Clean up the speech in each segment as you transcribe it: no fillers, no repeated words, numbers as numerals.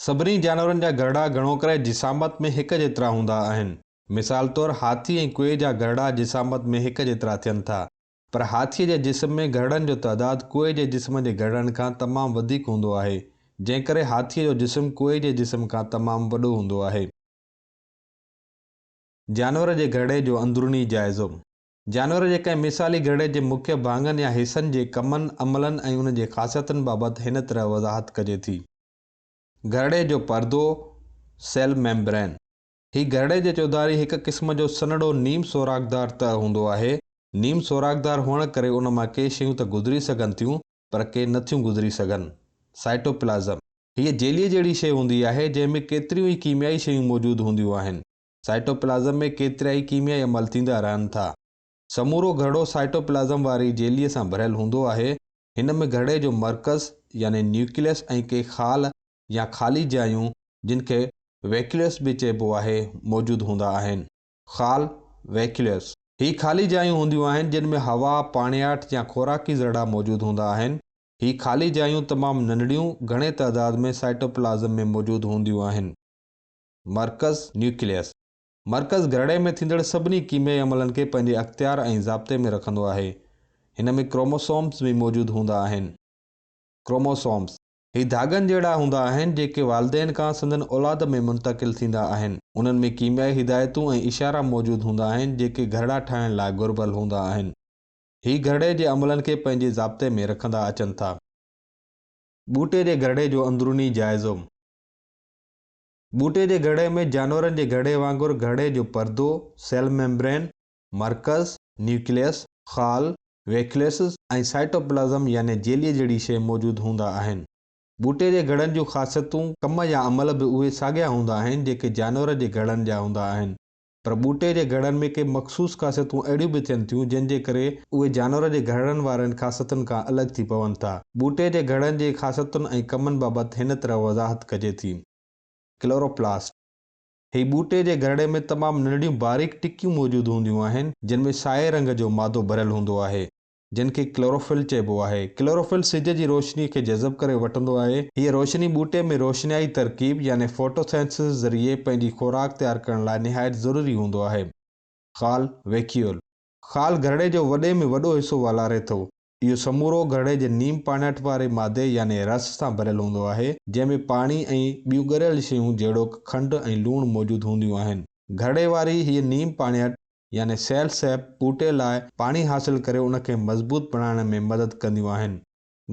سڀني جانورن جا گهرڙا گهڻو ڪري جسامت ۾ هڪ جيترا هوندا آهن. مثال طور هاٿي ۽ ڪوئي جا گهرڙا جسامت ۾ هڪ جيترا ٿين ٿا. پر هاٿيء جي جسم ۾ گهرڙن جو تعداد ڪوئي جي جسم جي گهرڙن کان تمام وڌيڪ هوندو آهي، جنهن ڪري هاٿيء جو جسم ڪوئي جي جسم کان تمام وڏو هوندو آهي. جانور جي گهرڙي جو اندروني جائزو. جانور جي ڪنهن مثالي گهرڙي جي مکيه ڀاڱن يا حصن جي ڪمن، عملن ۽ انهن جي خاصيتن بابت هن طرح وضاحت ڪجي ٿي. گهرڙي جو پردو، Cell Membrane، هي گهرڙي جي چوڌاري هڪ قسم جو سنهڙو نيم سوراخدار تهه هوندو آهي. نيم سوراخدار هئڻ ڪري ان مان ڪي شيون ته گذري سگهن ٿيون پر ڪي نه ٿيون گذري سگهن. سائٽوپلازم، هيء جيليء جهڙي شيء هوندي آهي جنهن ۾ ڪيتريون ئي ڪيميائي شيون موجود هونديون آهن. سائٽوپلازم ۾ ڪيترائي ڪيميائي عمل ٿيندا رهن ٿا. سمورو گهرڙو سائٽوپلازم واري جيليء سان ڀريل هوندو آهي. هن ۾ گهرڙي جو مرڪز يعني نيوڪليس ۽ ڪي خال يا خالي جايون جن کي ويڪيولس به چئبو آهي موجود هوندا آهن. خال، Vacuoles، هي خالي جايون هونديون آهن جن ۾ هوا، پاڻياٺ يا خوراڪي ذرڙا موجود هوندا آهن. هي خالي جايون تمام ننڍڙيون گهڻي تعداد ۾ سائٽوپلازم ۾ موجود هونديون آهن. مرڪز، Nucleus، مرڪز گهرڙي ۾ ٿيندڙ سڀني ڪيميائي عملن کي پنهنجي اختيار ۽ ضابطي ۾ رکندو آهي. هن ۾ ڪروموسومز به موجود هوندا آهن. ڪروموسومز، هي ڌاڳن جهڙا هوندا آهن جيڪي والدين کان سندن اولاد ۾ منتقل ٿيندا آهن. انهن ۾ ڪيميائي هدايتون ۽ اشارا موجود هوندا آهن جيڪي گهرڙا ٺاهڻ لاء گهربل هوندا آهن. هي گهرڙي جي عملن کي پنهنجي ضابطي ۾ رکندا اچن ٿا. ٻوٽي جي گهرڙي جو اندروني جائزو. ٻوٽي جي گهڙي ۾ جانورن جي گهڙي وانگر گهڙي جو پردو، Cell Membrane، مرڪز، Nucleus، خال، Vacuoles، ۽ cytoplasm يعني جيليء جهڙي شيء موجود هوندا آهن. ٻوٽي جي گهڙن جون خاصيتون، ڪم يا عمل به اهي ساڳيا هوندا آهن جيڪي جانور جي گهڙن جا هوندا آهن. پر ٻوٽي جي گهڙن ۾ ڪي مخصوص خاصيتون اهڙيون به ٿين ٿيون جن جي ڪري اهي جانور جي گهڙن وارين خاصيتن کان الڳ ٿي پون ٿا. ٻوٽي جي گهڙن جي خاصيتن ۽ ڪمن بابت هن طرح وضاحت ڪجي ٿي. ڪلوروپلاسٽ، هي ٻوٽي جي گهرڙي ۾ تمام ننڍڙيون باريڪ ٽڪيون موجود هونديون آهن، جن ۾ سائي رنگ جو مادو ڀريل هوندو آهي، جن کي ڪلوروفل چئبو آهي. ڪلوروفل سج جي روشنيء کي جذب ڪري وٺندو آهي. هيء روشني ٻوٽي ۾ روشنيائي ترڪيب يعني فوٽوسينٿسز ذريعي پنهنجي خوراڪ تيار ڪرڻ لاء نهايت ضروري هوندو آهي. خال، Vacuole، خال گهرڙي جو وڏي ۾ وڏو حصو والاري ٿو. اهو سمورو گهڙي جي نيم پاڻياٺ واري مادي يعني رس سان ڀريل هوندو آهي، جنهن ۾ پاڻي ۽ ٻيون ڳريل شيون جهڙوڪ کنڊ ۽ لوڻ موجود هونديون آهن. گهڙي واري هيء نيم پاڻياٺ يعني سيل سيپ ٻوٽي لاء پاڻي حاصل ڪري ان کي مضبوط بڻائڻ ۾ مدد ڪنديون آهن.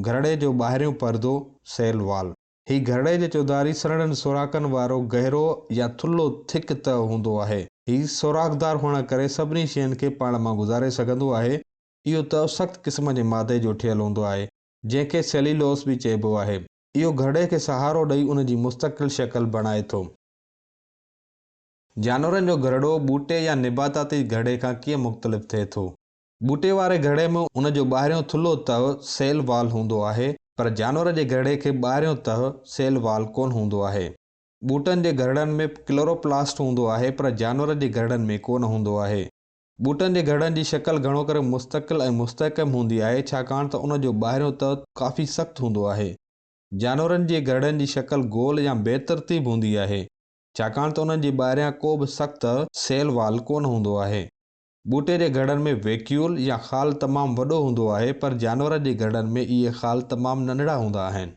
گهرڙي جو ٻاهريون پردو، Cell Wall، هي گهرڙي جي چوڌاري سنهڙن سوراخن وارو گهرو يا ٿلهو Thick تهه هوندو آهي. هي سوراخدار هئڻ ڪري سڀني شين کي پاڻ مان گذاري سگهندو آهي. اهو تهه سخت قسم جي مادي جو ٺهيل هوندو آهي، جنهن کي سيليولوس به چئبو آهي. اهو گهرڙي کي سهارو ڏئي ان جي مستقل شڪل بڻائي ٿو. جانورن جو گهرڙو ٻوٽي يا نباتاتي گهرڙي کان ڪيئن مختلف ٿئي ٿو؟ ٻوٽي واري گهرڙي ۾ ان جو ٻاهريون ٿلهو تهه Cell Wall هوندو آهي، پر جانور جي گهرڙي کي ٻاهريون تهه Cell Wall ڪونه هوندو آهي. ٻوٽن جي گهرڙن ۾ ڪلوروپلاسٽ هوندو آهي، پر جانور جي گهرڙن ۾ ڪونه هوندو آهي. ٻوٽن جي گهرڙن جي شڪل گهڻو ڪري مستقل ۽ مستحڪم هوندي آهي، ڇاڪاڻ ته ان جو ٻاهريون تهه ڪافي سخت هوندو آهي. جانورن جي گهرڙن جي شڪل گول يا بي ترتيب هوندي آهي، ڇاڪاڻ ته انهن جي ٻاهريان ڪو به سخت تهه، Cell Wall، ڪونه هوندو آهي. ٻوٽي جي گهرڙن ۾ ويڪيول يا خال تمام وڏو هوندو آهي، پر جانورن جي گهرڙن ۾ اهي خال تمام ننڍڙا هوندا آهن.